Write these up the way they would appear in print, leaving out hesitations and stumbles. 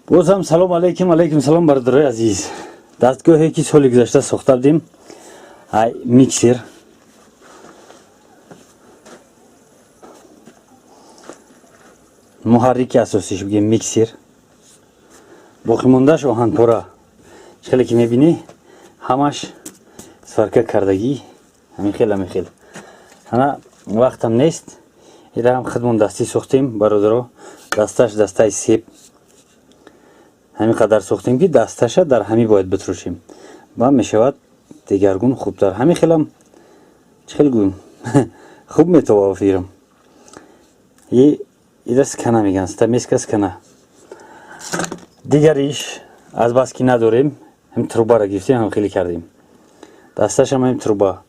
Боз ҳам салом алейкум, алейкум салом, бародарои азиз. Дастгоҳе ки соли гузашта сохта будем, ай миксер. Муҳаррики асосиш бигем миксер. Боқимондааш оҳанпора. Хеле ки мебинӣ, ҳамаш сварка кардагӣ, ҳамин хел, ҳамин хел. Ана вақтам нест. Ира ҳам худмон дастӣ сохтем, бародаро. Дасташ дастаи себ. Ҳамин қадар сохтем, ки дасташа дар ҳамин бояд битрошем, ба мешавад дигаргун, хубтар. Ҳамин хелам чӣ хел гӯем, хуб метова фирм. Ира скана меган, стамеска, скана. Дигариш азбаски надорем, ҳамин трубара гирифтем, ҳам хеле кардем. Дасташам ҳамин труба,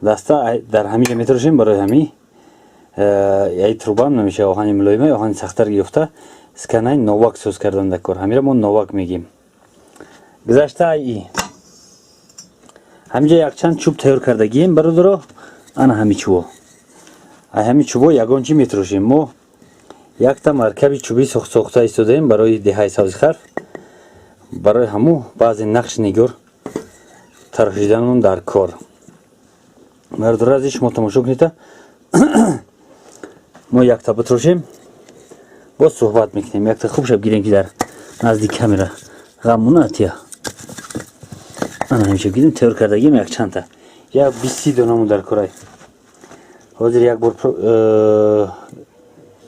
даста дар ҳамиҷа метрошем. Барои ҳами яи трубаам намешава, оҳани мулоима, оҳани сахтар гирифта, сканаи новак соз кардан дар кор. Ҳамира мо новак мегем. Гузашта ай ҳамиҷа якчанд чӯб тайёр кардагием, бародаро. Ана ҳами чӯбо, ай ҳами чӯбо ягон чӣ метрошем. Мо якта маркаби чӯбӣ сохта истодаем барои деҳаи Сабзихарф. Барои ҳаму баъзе нақши нигор тарошиданмон дар кор. Бародаро азиз, шумо тамошо кунед, мо якта битрошем, боз суҳбат мекунем. Якта хуб шаб гирем, ки дар назди камера ғаммона тия. Ана ҳамеша гирем, тайёр кардагием якчандта, як 20-30 донамон дар корай. Ҳозир як бор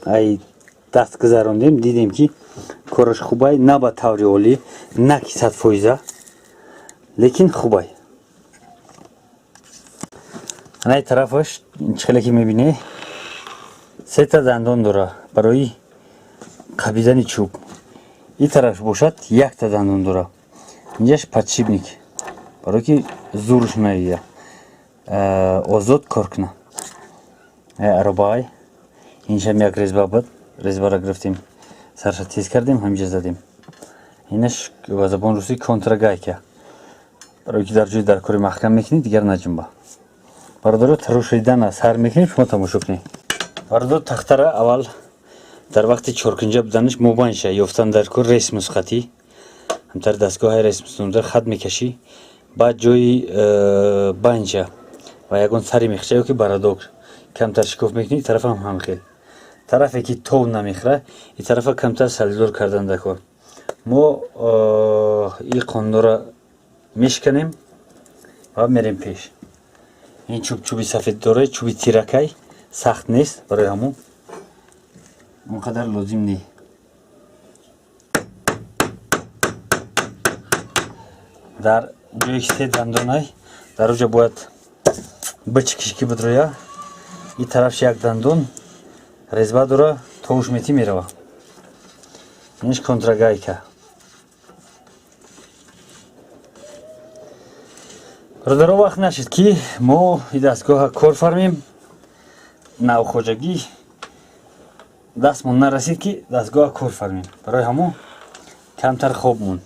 ай даст гузарондем, дидем, ки кораш хубай, на ба таври олӣ, на ки 100%, лекин хубай. Анаи тарафаш чӣ хеле ки мебинӣ, сета дандон дора барои қабидани чӯб. Ин тараф бошад, якта дандон дора. Инҷаш подшипник, барое ки зурш наия, озод кор куна. Аробаай иншам як резьба буд, резьбаро гирифтем, сарша тез кардем, ҳаминҷа задем. Инаш ба забони русӣ контргайка, барое ки дар ҷои дар кори маҳкам мекунӣ, дигар наҷунба. Бародаро, тарошидана сар мекунем, шумо тамошо кунед. Бародаро, тахтара аввал дар вақти чоркунҷа буданаш мобайнша ёфтан дар кор. Рейсмус хатӣ, ҳамтар дастгоҳи рейсмус хат мекашӣ, баъд ҷои байнша ва ягон сари мехча ё ки барадок камтар шикоф мекунӣ. Тарафам ҳамхел, тарафе ки тов намехӯра, и тарафа камтар солидор кардан дар кор. Мо и қондора мешиканем ва мерем пеш. Ин чӯб чӯби сафед дора, чӯби тиракай, сахт нест, барои ҳамун он қадар лозим не. Дар ҷое ки се дандонай, дар оҷа бояд бичкиш, ки бидроя. И тарафш як дандон резьба дора, товуш метӣ, мерава. Инаш контргайка. Бародаро, вақт нашид, ки мо и дастгоҳа кор фармем. Навхоҷагӣ дастмон нарасид, ки дастгоҳа кор фармем, барои ҳамон камтар хоб монд.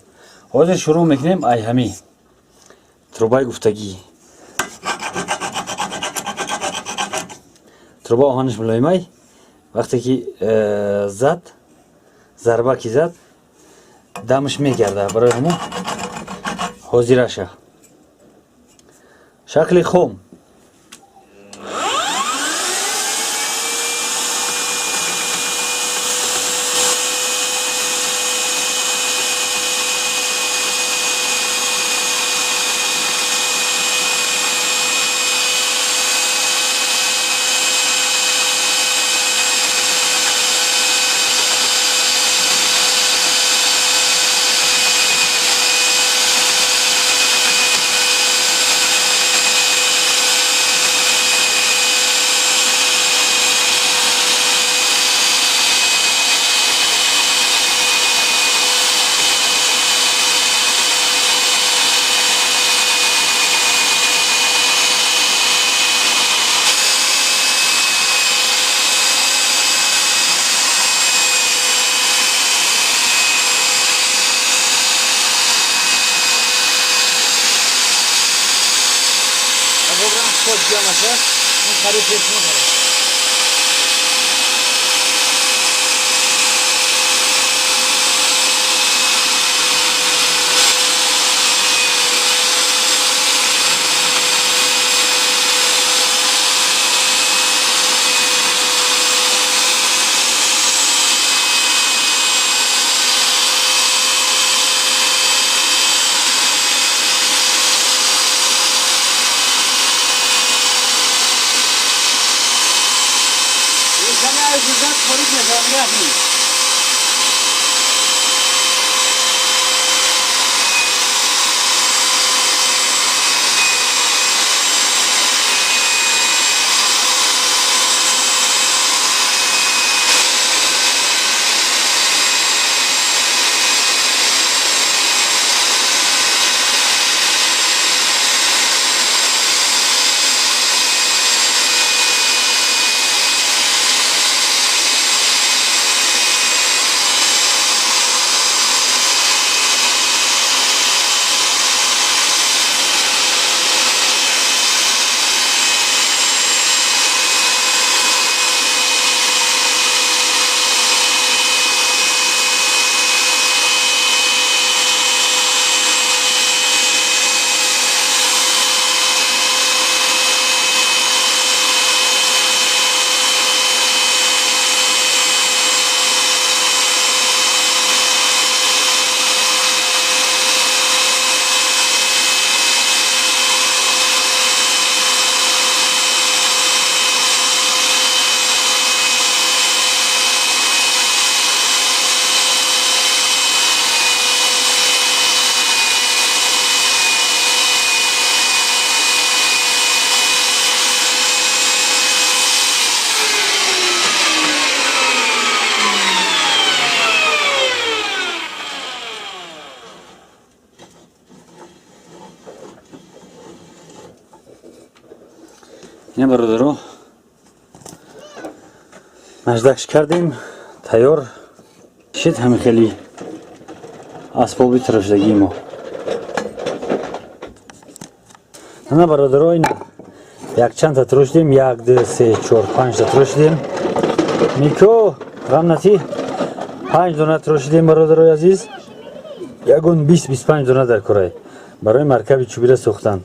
Ҳозир шурӯъ мекунем ай ҳами трубаи гуфтагӣ. Труба оҳанаш мулоимай, вақте ки зад, зарба ки зад, дамаш мегарда. Барои ҳамон ҳозираша шакли хом. Ҷамаша хари пеш мебарад. Ина, бародаро, наждакш кардем, тайёр шид. Ҳами хели асбоби тарошидагии мо. Ана, бародаро, ина якчандта трошидем: як, ду, се, чор, панҷта трошидем. Мико, ғам натӣ, панҷ дона трошидем, бародарои азиз. Ягон 20-25 дона дар корай барои маркаби чӯбира сохтан.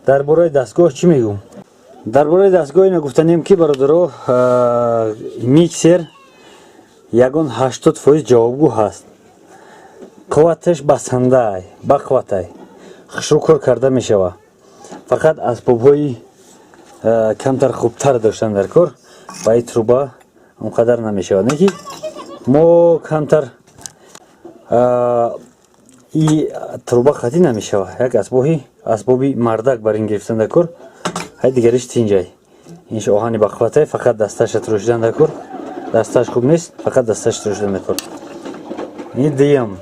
Дар бораи дастгоҳ чӣ мегӯм? Дар бораи дастгоҳ ина гуфтанем, ки, бародаро, миксер ягон 80% ҷавобгӯ ҳаст, қувваташ басандай, бақувватай, хушрӯ кор карда мешава. Фақат асбобҳои камтар хубтар доштан дар кор, ба и труба он қадар намешавад. Не ки мо камтар и труба хатӣ намешава, як асбоҳи асбоби мардак бар ин гирифтан дар кор. Ҳай, дигариш тинҷай. Инш оҳани бақувватай, фақат дасташа трошидан дар кор. Дасташ хуб нест, фақат дасташ трошидан дар кор. Ин дуюм,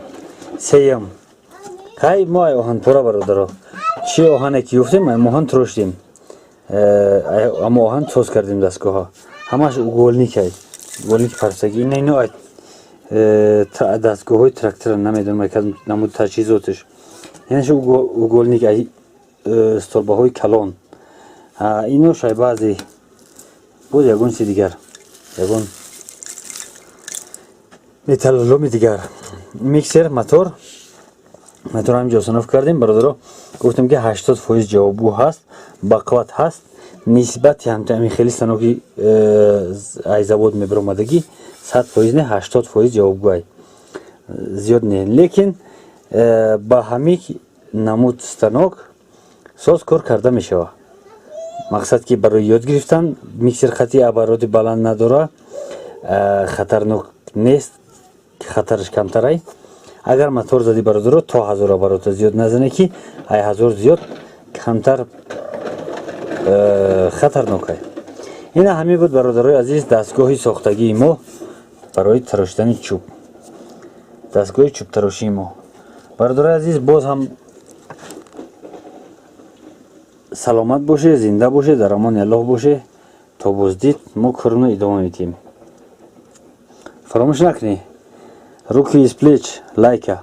сеюм. Хай, мо ай оҳанпора, бародаро, чӣ оҳане ки ёфтем, ай оҳан трошидем, амо оҳан соз кардем. Дастгоҳҳо ҳамаш угольник, ай угольники парсагӣ. Ина, ино ай дастгоҳҳои трактора, намедонам намуд таҷҳизоташ. Инаш угольник ай столбаҳои калон. Ино шай баъзе боз ягон чи дигар, ягон металлоломи дигар. Миксер, мотор ҳаминҷо установка кардем. Бародаро, гуфтем, ки 80% ҷавобгӯ ҳаст, бақувват ҳаст нисбати ҳамин хели станоки ай завод мебиромадагӣ. 100% не, 80% ҷавобгӯ ай, зиёд не, лекин ба ҳамин намуд станок соз кор карда мешавад. Мақсад, ки барои ёд гирифтан миксер хати обороти баланд надора, хатарнок нест, хатараш камтарай. Агар мотор задӣ, бародаро, то 1000 оборота зиёд назане, ки ай 1000 зиёд камтар хатарнокай. Ина ҳамин буд, бародарои азиз, дастгоҳи сохтагии мо барои тарошидани чӯб, дастгоҳи чӯбтарошии мо. Бародарои азиз, боз ҳам саломат боше, зинда боше, дар амони Аллоҳ боше. То боздид, мо корно идома медиҳем. Фаромӯш накунӣ, руки из плеч, лайка.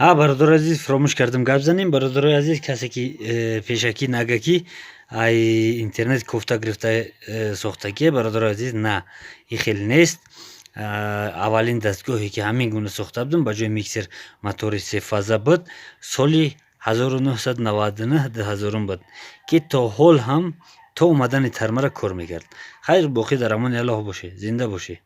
Ҳа, бародарои азиз, фаромӯш кардам гап занем. Бародарои азиз, касе ки пешакӣ нага, ки ай интернет кофта гирифта сохтагие, бародарои азиз, на, и хел нест. Аввалин дастгоҳе ки ҳамин гуна сохта будам, ба ҷои миксер мотори сефаза буд, соли 1999, 2000 буд, ки то ҳол ҳам то омадани тармара кор мекард. Хайр, боқӣ дар амони Аллоҳ боше, зинда боше.